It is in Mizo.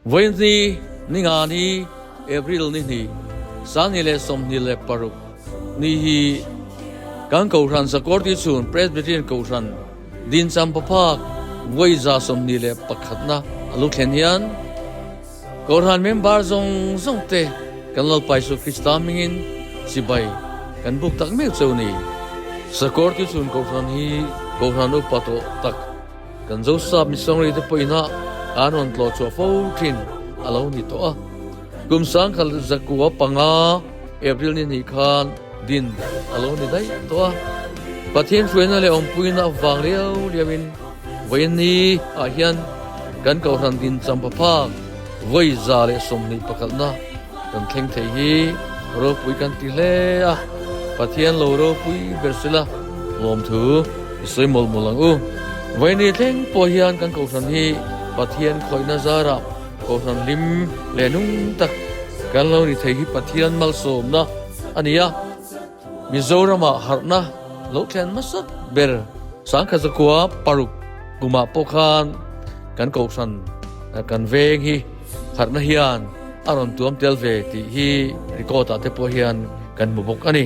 Vawiinni ninga ni April ni hnih, 2026 ni hi kan Kohhran Sakawrti chhun Presbyterian Kohhran Dincham Paphak vawi 21 na a lu thlen hian Kohhran member zawng zawng te kan Lalpa Isu Krista hmingin chibai kan buk tak mek cheu ni. Sakawrti chhun Kohhran hi Kohhran upa tawh tak Kan Zosap missionary te pawh inah an rawn tlawh chhuah fo thin a lo ni tawh a. Kum 1905 April ni hnih khan din a lo ni daih tawh a. Pathian hruaina leh awmpuina avang liau liauin vawiin ni ah hian kan Kohhran din champha phak vawi 121 na kan thleng thei hi ropui kan ti hle a. Pathian lo ropui ber sila lawmthu i sawi mawlh mawlh ang u. Vawiini thleng pawh hian kan Kohhran hi Pathian khawihna zarah Kohhran hlim leh nung tak kan lo ni thei hi Pathian malsawmna a ni a. Mizoramah harhna lo thlen hmasat ber 1906 kumah pawh khan kan Kohhran kan veng hi harhna hian a rawn tuam tel ve tih hi record ah te pawh hian kan hmu bawk a ni.